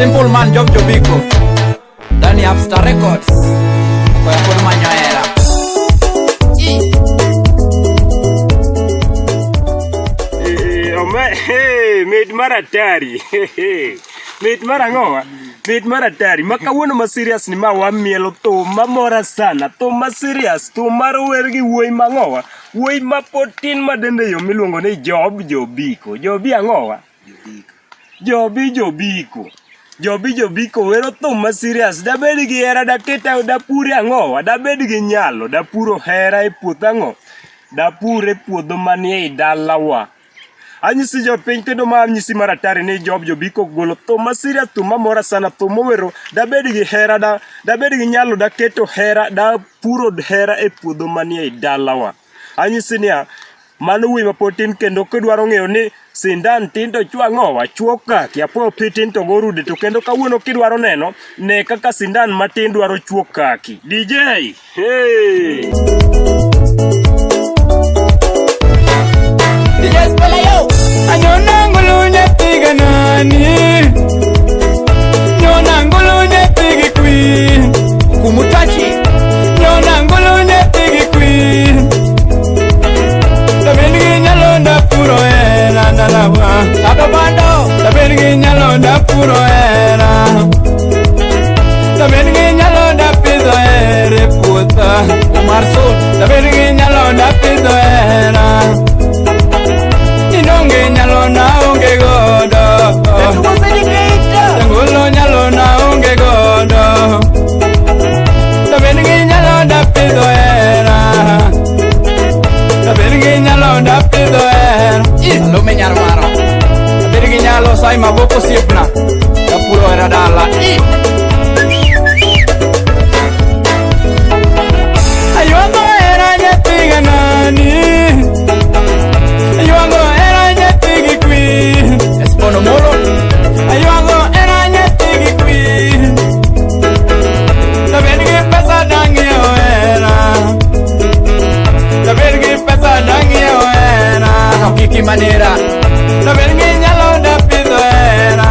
Simple Man Job Jobiko ndani ya Upstar Records. Kwa yakoni manyoera. Mit mar atari. Mit mar ang'owa? Mit mar atari. Ma kawuono ma serious ni ma wamielo thum mamora sana. Thum ma serious, thum mar wer gi wuoyi mang'owa. Wuoyi ma pod tin ma dende yo miluongo ni Job Jobiko. Jobi ang'owa? Jobi Jobiko. Jobi Jobiko wero thum ma serious. Dabed gi hera daketa dapure ang'owa? Dabed gi nyalo dapuro hera e puoth ang'o? Dapur e puodho manie i dalawa. Anyisi jopiny kendo ma anyisi mar atari ni Job Jobiko golo thum ma serious, thum mamora sana, thum mowero dabed gi hera da, dabed gi nyalo daketo hera dapuro hera e puodho manie i dalawa. Anyisi niya, mano wuoyi ma pod tin kendo kidwaro ng'eyo ni sindan tin to chwo ang'owa, chwo kaki, apoyo pi tin to go rude to kendo kawuono kidwaro neno, ne kaka sindan matin dwaro chwo kaki. DJ! Hey! DJ Spela yo. Anyona ngulu nyathi nani Nyona ngulu nyathi gi queen Kumutachi. Nyona ngulu nyathi gi queen Dabed gi nyalo dapuro hera dalawa Kado bando. Dabed gi nyalo dapuro hera Dabed gi nyalo dapidho hera e puotha Omar Sol. Dabed gi nyalo dapidho hera Inonge nyalo na onge godo Jatugo Syndicate. Jangolo nyalo na onge godo Dabed gi nyalo dapidho hera Dabed gi nyalo dapidho hera Salome Nyarmaro. Dabed gi nyalo sai maboko osiepna Dapuro hera dala Aywago hera nyathi ganani Aywago hera nyathi gi queen Espono Molo. Aywago hera nyathi gi queen Dabed gi pesa dang'iewo hera Dabed gi pesa dang'iewo hera Ano Kiki Manera. Dabed gi nyalo dapidho hera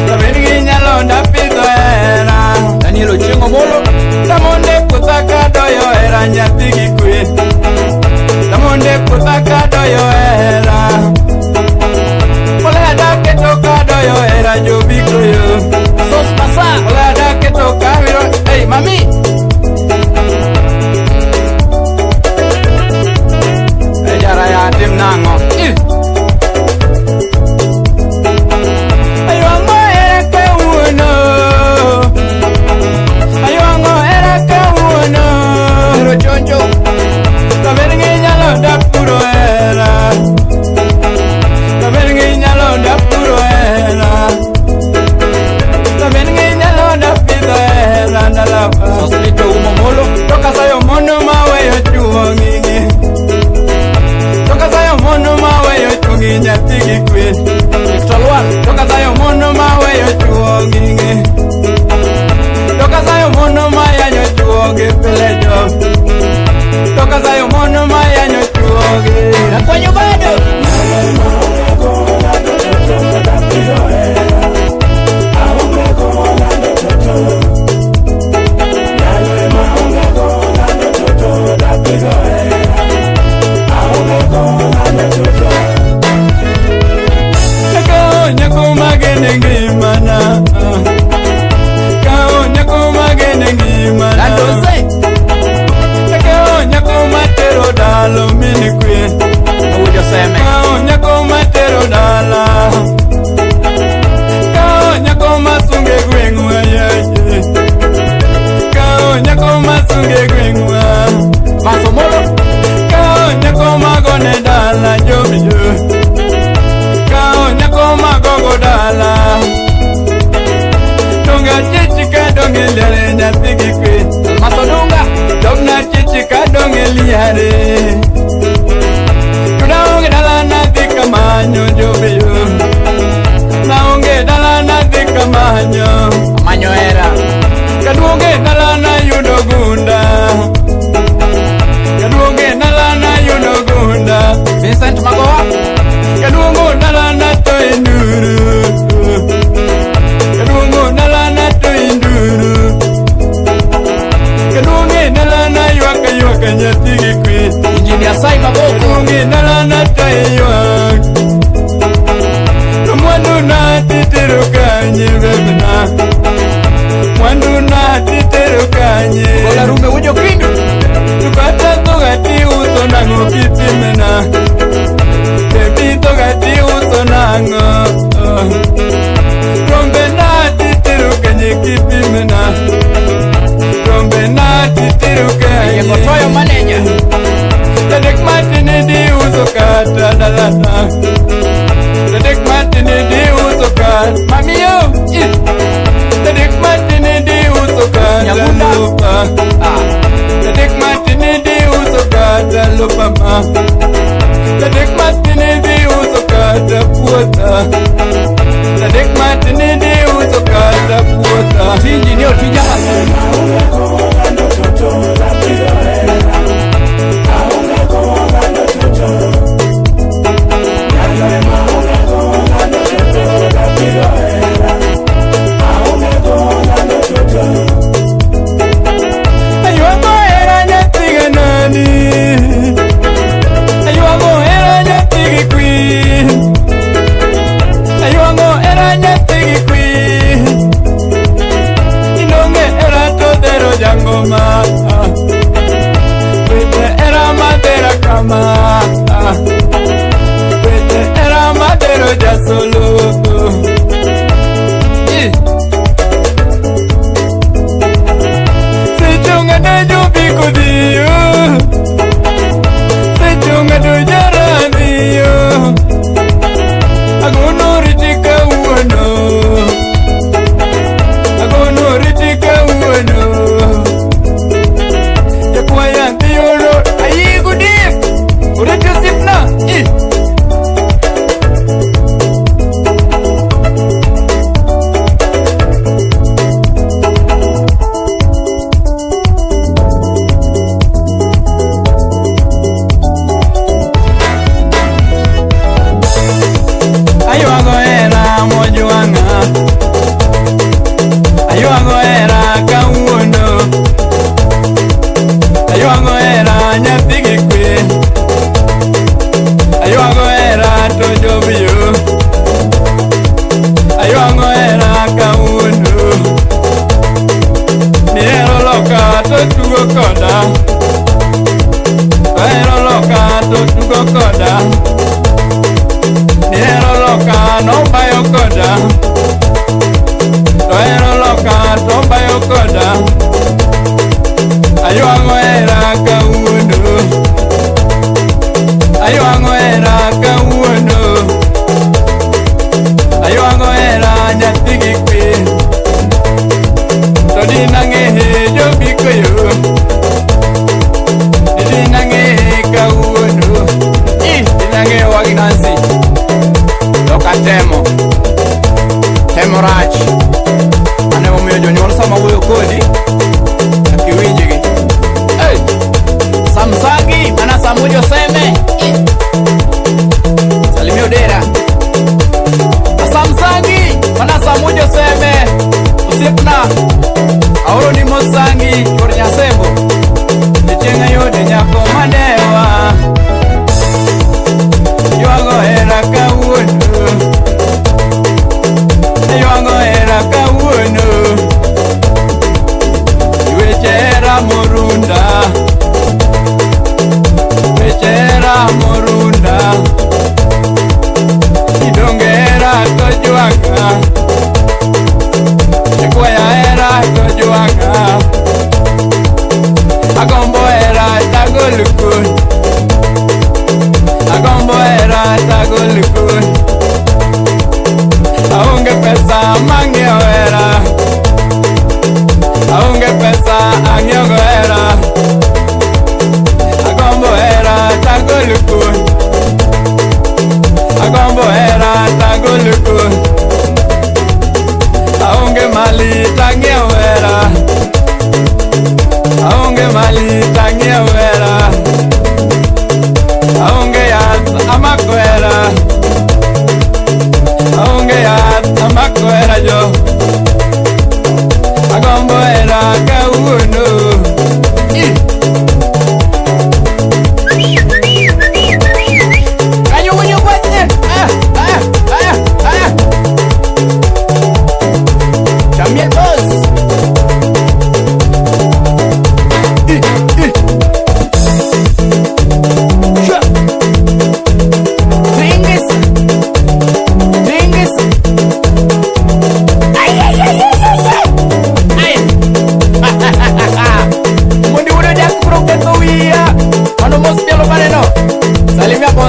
Dabed gi nyalo dapidho hera Daniel Ochieng Omolo. Damonde puotha kadoyo hera nyathi gi kwe Damonde puotha kadoyo hera Mbolea daketo kadoyo hera jobiko yo Sos Pasa. Mbolea daketo kawiro Hey mami Hey jara ya tim nang'o Aywango hera kawuono Aywango hera kawuono Pero Choncho. Dabed gi nyalo dapuro hera Dabed gi nyalo dapuro hera Dabed gi nyalo dapidho hera dalawa Sospito Umo Molo. To kasayo mono maweyo chuo ng'ing'i To kasayo mono maweyo chuo gi nyathi gi kwe Victor Lwal. To kasayo mono maweyo chuo ng'ing'i To kasayo mono mayanyo chuo gi pile jo To kasayo mono mayanyo chuo gi Nakwanyo bado. Kao nyako magene ngimana Kao nyako magene ngimana Landose. Kao nyako matero dalo mini kwe Awujo Seme. Kao nyako matero dala Kao nyako masunge gweng'wa yaye Kao nyako masunge gweng'wa Maso Molo. Kao nyako magone dala jobijo Kao nyako magogo dala Donga chichi ka donge liare nyathi gi kwe Masodunga. Dogna chichi ka donge liare Tudaonge dala nadhi kamanyo jobiyo Naonge dala nadhi kamanyo Manyoera. Kaduoge dala nayudo gunda Kaduoge dala nayudo gunda Vincent Magoha. Kaduogo dala nato e nduru Nyathigi dalana to iywak. To mwanduna titero kanye bebna. Mwanduna titero kanye. Gola rume wujo kindu. To kata dhoga tiuso nang'o kipimna. Baby dhoga tiuso nang'o. Rombe na titero kanye kipimna. Rombe na titero kanye. Yego toyo manager. Tadek matini di uso kata dalana. Tadek matini di uso kata. Mami yo. Tadek matini di uso kata Nyagunda. lupa. Ah. Tadek matini di uso kata lupa ma. Tadek matini di uso kata puota. Tadek matini di uso kata puota. Tinji ni otija. Aywago hera nyathi gi nani. Aywago hera nyathi gi queen. Aywago hera nyathi gi queen. Inonge hera to dhero jangoma. Wete hera madhera kama. Wete hera madhero jasolo. Eh. Sechunga ne jobiko dhiyo. Sechunga to jaradhiyo. Agono riti kawuono. Agono riti kawuono. Jakwaya dhiyo ayigo dip. Oriti osiepna. Eh. Aywago hera mojwang'a. Aywago hera kawuono. Aywago hera nyathi gi kwe. Aywago hera to jobiyo. Aywago hera kawuono. Nihero loka to tugo koda. Tohero loka to tugo koda. Nihero loka nobayo koda. Tohero loka tobayo koda. Aywago hera kawuono. Aywago hera kawuono. Aywago hera nyathi gi kwe. To dinang'e jobiko yo. Dinang'e kawuono. Ih, dinang'e wagi Nancy. Dok atemo. Temo rach. Mano emomiyo jonyuol sama wuoyo kodi, nyaka iwinjgi. Hey!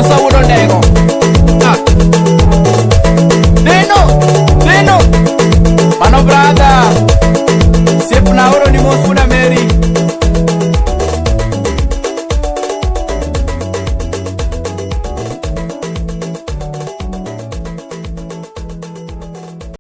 Musa Wuod Ondego.